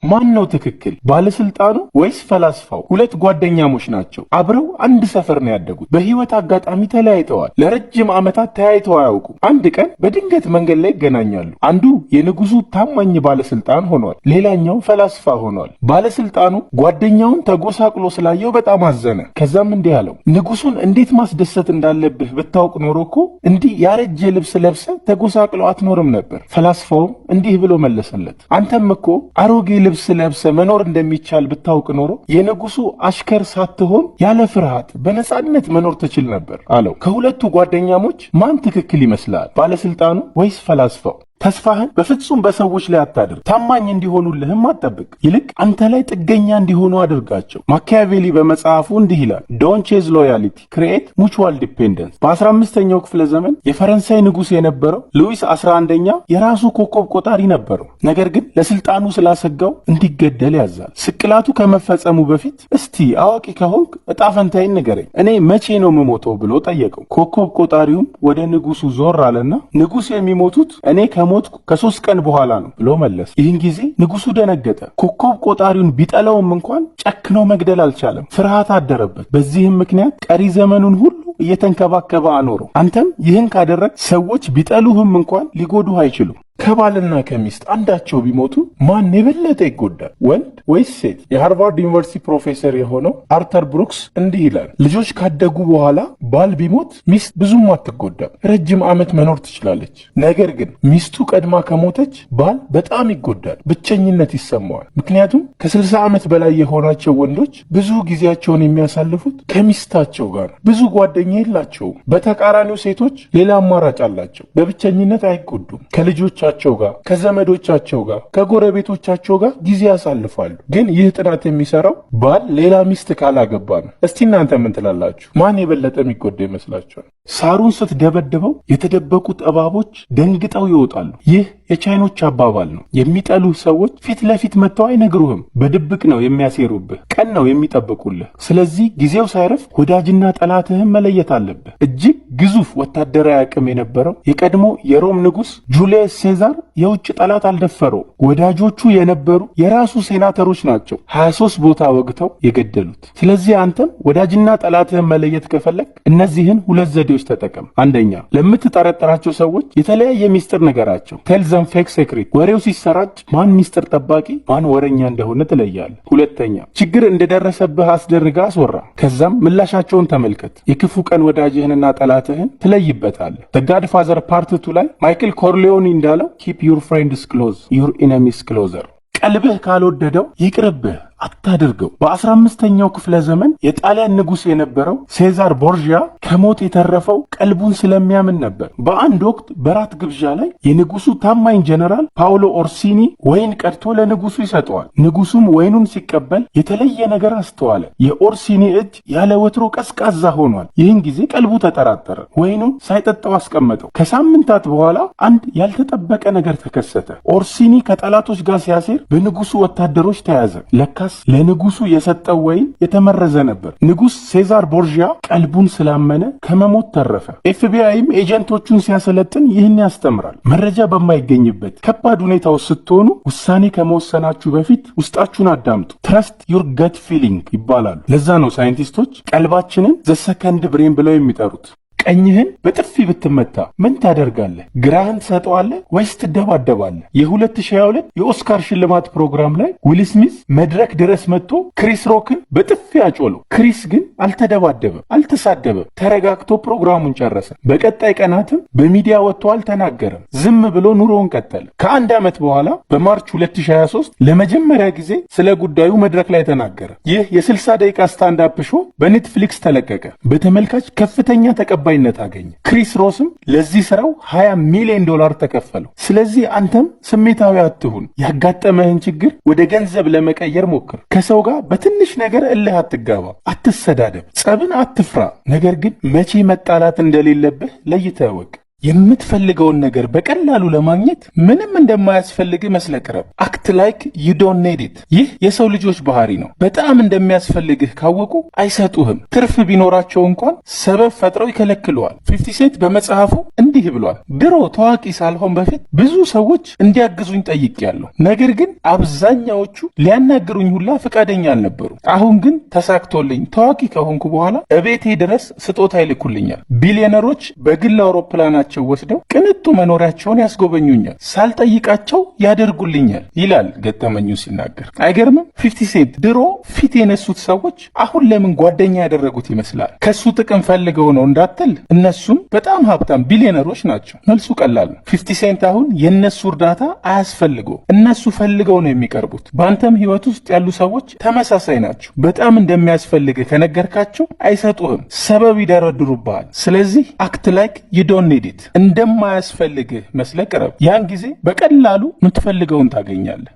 ማን ነው ትክክል? ባለስልጣኑ ወይስ ፈላስፋው? ሁለት ጓደኛሞች ናቸው። አብረው አንድ ሰፈር ነው ያደጉት። በህይወት አጋጣሚ ተለያይተዋል። ለረጅም ዓመታት ተያይተው አያውቁም። አንድ ቀን በድንገት መንገድ ላይ ይገናኛሉ። አንዱ የንጉሱ ታማኝ ባለስልጣን ሆኗል፣ ሌላኛው ፈላስፋ ሆኗል። ባለስልጣኑ ጓደኛውን ተጎሳቅሎ ስላየው በጣም አዘነ። ከዛም እንዲህ አለው፣ ንጉሱን እንዴት ማስደሰት እንዳለብህ ብታውቅ ኖሮ እኮ እንዲህ ያረጀ ልብስ ለብሰህ ተጎሳቅለህ አትኖርም ነበር። ፈላስፋውም እንዲህ ብሎ መለሰለት፣ አንተም እኮ አሮጌ ልብስ ለብሰህ መኖር እንደሚቻል ብታውቅ ኖሮ የንጉሱ አሽከር ሳትሆን ያለ ፍርሃት በነፃነት መኖር ትችል ነበር አለው። ከሁለቱ ጓደኛሞች ማን ትክክል ይመስልሃል? ባለስልጣኑ ወይስ ፈላስፋው? ተስፋህን በፍጹም በሰዎች ላይ አታድርግ። ታማኝ እንዲሆኑልህም አትጠብቅ። ይልቅ አንተ ላይ ጥገኛ እንዲሆኑ አድርጋቸው። ማኪያቬሊ በመጽሐፉ እንዲህ ይላል፣ "Don't chase loyalty, create mutual dependence።" በ15ኛው ክፍለ ዘመን የፈረንሳይ ንጉሥ የነበረው ሉዊስ 11ኛ የራሱ ኮከብ ቆጣሪ ነበረው። ነገር ግን ለስልጣኑ ስላሰጋው እንዲገደል ያዛል። ስቅላቱ ከመፈጸሙ በፊት እስቲ አዋቂ ከሆንክ እጣ ፈንታዬን ንገረኝ፣ እኔ መቼ ነው የምሞተው ብሎ ጠየቀው። ኮከብ ቆጣሪውም ወደ ንጉሱ ዞር አለና ንጉሥ የሚሞቱት እኔ ከሞትኩ ከ3 ቀን በኋላ ነው ብሎ መለሰ። ይህን ጊዜ ንጉሱ ደነገጠ። ኮከብ ቆጣሪውን ቢጠላውም እንኳን ጨክኖ መግደል አልቻለም። ፍርሃት አደረበት። በዚህም ምክንያት ቀሪ ዘመኑን ሁሉ እየተንከባከበ አኖረው። አንተም ይህን ካደረግክ ሰዎች ቢጠሉህም እንኳን ሊጎዱህ አይችሉም። ከባልና ከሚስት አንዳቸው ቢሞቱ ማን የበለጠ ይጎዳል? ወንድ ወይስ ሴት? የሃርቫርድ ዩኒቨርሲቲ ፕሮፌሰር የሆነው አርተር ብሩክስ እንዲህ ይላል። ልጆች ካደጉ በኋላ ባል ቢሞት ሚስት ብዙም አትጎዳም፣ ረጅም ዓመት መኖር ትችላለች። ነገር ግን ሚስቱ ቀድማ ከሞተች ባል በጣም ይጎዳል፣ ብቸኝነት ይሰማዋል። ምክንያቱም ከ60 ዓመት በላይ የሆናቸው ወንዶች ብዙ ጊዜያቸውን የሚያሳልፉት ከሚስታቸው ጋር ነው። ብዙ ጓደኛ የላቸውም። በተቃራኒው ሴቶች ሌላ አማራጭ አላቸው። በብቸኝነት አይጎዱም። ከልጆቻቸው ጋር፣ ከዘመዶቻቸው ጋር፣ ከጎረቤቶቻቸው ጋር ጊዜ ያሳልፋሉ። ግን ይህ ጥናት የሚሰራው ባል ሌላ ሚስት ካላገባ ነው። እስቲ እናንተ ምን ትላላችሁ? ማን የበለጠ የሚጎዳ ይመስላችኋል? ሳሩን ስትደበድበው የተደበቁት እባቦች ደንግጠው ይወጣሉ። ይህ የቻይኖች አባባል ነው። የሚጠሉህ ሰዎች ፊት ለፊት መጥተው አይነግሩህም። በድብቅ ነው የሚያሴሩብህ፣ ቀን ነው የሚጠብቁልህ። ስለዚህ ጊዜው ሳይረፍድ ወዳጅና ጠላትህን መለየት አለብህ። እጅግ ግዙፍ ወታደራዊ አቅም የነበረው የቀድሞ የሮም ንጉሥ ጁልየስ ሴዛር የውጭ ጠላት አልደፈረውም። ወዳጆቹ የነበሩ የራሱ ሴናተሮች ናቸው 23 ቦታ ወግተው የገደሉት። ስለዚህ አንተም ወዳጅና ጠላትህን መለየት ከፈለግክ እነዚህን ሁለት ዘዴዎች ተጠቀም። አንደኛ፣ ለምትጠረጥራቸው ሰዎች የተለያየ ሚስጥር ንገራቸው። Tell them fake secret። ወሬው ሲሰራጭ ማን ሚስጥር ጠባቂ ማን ወረኛ እንደሆነ ትለያለህ። ሁለተኛ፣ ችግር እንደደረሰብህ አስደርገህ አስወራ። ከዛም ምላሻቸውን ተመልከት። የክፉ ቀን ወዳጅህንና ጠላትህን ትለይበታለህ። The Godfather Part Two ላይ ማይክል ኮርሊዮኒ እንዳለው "Keep your friends close, your enemies closer።" ቀልብህ ካልወደደው ይቅርብህ፣ አታድርገው። በ15ኛው ክፍለ ዘመን የጣሊያን ንጉሥ የነበረው ሴዛር ቦርዢያ ከሞት የተረፈው ቀልቡን ስለሚያምን ነበር። በአንድ ወቅት በራት ግብዣ ላይ የንጉሱ ታማኝ ጀነራል ፓውሎ ኦርሲኒ ወይን ቀድቶ ለንጉሱ ይሰጠዋል። ንጉሱም ወይኑን ሲቀበል የተለየ ነገር አስተዋለ። የኦርሲኒ እጅ ያለ ወትሮ ቀዝቃዛ ሆኗል። ይህን ጊዜ ቀልቡ ተጠራጠረ። ወይኑን ሳይጠጣው አስቀመጠው። ከሳምንታት በኋላ አንድ ያልተጠበቀ ነገር ተከሰተ። ኦርሲኒ ከጠላቶች ጋር ሲያሴር በንጉሱ ወታደሮች ተያዘ። ለካስ ለንጉሱ የሰጠው ወይን የተመረዘ ነበር። ንጉስ ሴዛር ቦርዢያ ቀልቡን ስላመነ ከመሞት ተረፈ። ኤፍቢአይም agent ኦቹን ሲያሰለጥን ይህን ያስተምራል። መረጃ በማይገኝበት ከባድ ሁኔታ ውስጥ ስትሆኑ ውሳኔ ከመወሰናችሁ በፊት ውስጣችሁን አዳምጡ። "Trust your gut feeling" ይባላሉ። ለዛ ነው ሳይንቲስቶች ቀልባችንን the second brain ብለው የሚጠሩት። ቀኝህን በጥፊ ብትመታ ምን ታደርጋለህ? ግራህን ትሰጠዋለህ ወይስ ትደባደባለህ? የ2022 የኦስካር ሽልማት ፕሮግራም ላይ ዊል ስሚዝ መድረክ ድረስ መጥቶ ክሪስ ሮክን በጥፊ አጮለው። ክሪስ ግን አልተደባደበም፣ አልተሳደበም። ተረጋግቶ ፕሮግራሙን ጨረሰ። በቀጣይ ቀናትም በሚዲያ ወጥቶ አልተናገረም። ዝም ብሎ ኑሮውን ቀጠለ። ከአንድ ዓመት በኋላ በ March 2023 ለመጀመሪያ ጊዜ ስለ ጉዳዩ መድረክ ላይ ተናገረ። ይህ የ60 ደቂቃ stand up show በኔትፍሊክስ ተለቀቀ። በተመልካች ከፍተኛ ተቀባይነት አገኘ። ክሪስ ሮስም ለዚህ ስራው 20 ሚሊዮን ዶላር ተከፈለው። ስለዚህ አንተም ስሜታዊ አትሁን። ያጋጠመህን ችግር ወደ ገንዘብ ለመቀየር ሞክር። ከሰው ጋር በትንሽ ነገር እልህ አትጋባ፣ አትሰዳደብ፣ ጸብን አትፍራ። ነገር ግን መቼ መጣላት እንደሌለብህ ለይተህ እወቅ። የምትፈልገውን ነገር በቀላሉ ለማግኘት ምንም እንደማያስፈልግህ መስለህ ቅረብ። Act like you don't need it። ይህ የሰው ልጆች ባህሪ ነው። በጣም እንደሚያስፈልግህ ካወቁ አይሰጡህም። ትርፍ ቢኖራቸው እንኳን ሰበብ ፈጥረው ይከለክሉሃል። 50 Cent በመጽሐፉ እንዲህ ብሏል። ድሮ ታዋቂ ሳልሆን በፊት ብዙ ሰዎች እንዲያግዙኝ ጠይቄያለሁ። ነገር ግን አብዛኛዎቹ ሊያናግሩኝ ሁላ ፈቃደኛ አልነበሩም። አሁን ግን ተሳክቶልኝ ታዋቂ ከሆንኩ በኋላ እቤቴ ድረስ ስጦታ ይልኩልኛል። ቢሊዮነሮች በግል አውሮፕላናቸው ወስደው ቅንጡ መኖሪያቸውን ያስጎበኙኛል፣ ሳልጠይቃቸው ያደርጉልኛል ይላል ገጠመኙን ሲናገር። አይገርምም? 50 Cent ድሮ ፊት የነሱት ሰዎች አሁን ለምን ጓደኛ ያደረጉት ይመስላል? ከሱ ጥቅም ፈልገው ነው እንዳትል፣ እነሱም በጣም ሀብታም ቢሊዮነሮች ናቸው። መልሱ ቀላል ነው። 50 Cent አሁን የእነሱ እርዳታ አያስፈልገውም። እነሱ ፈልገው ነው የሚቀርቡት። በአንተም ህይወት ውስጥ ያሉ ሰዎች ተመሳሳይ ናቸው። በጣም እንደሚያስፈልግህ ከነገርካቸው አይሰጡህም፣ ሰበብ ይደረድሩብሃል። ስለዚህ act like you don't need it፣ እንደማያስፈልግህ መስለህ ቅረብ። ያን ጊዜ በቀላሉ የምትፈልገውን ታገኛለህ።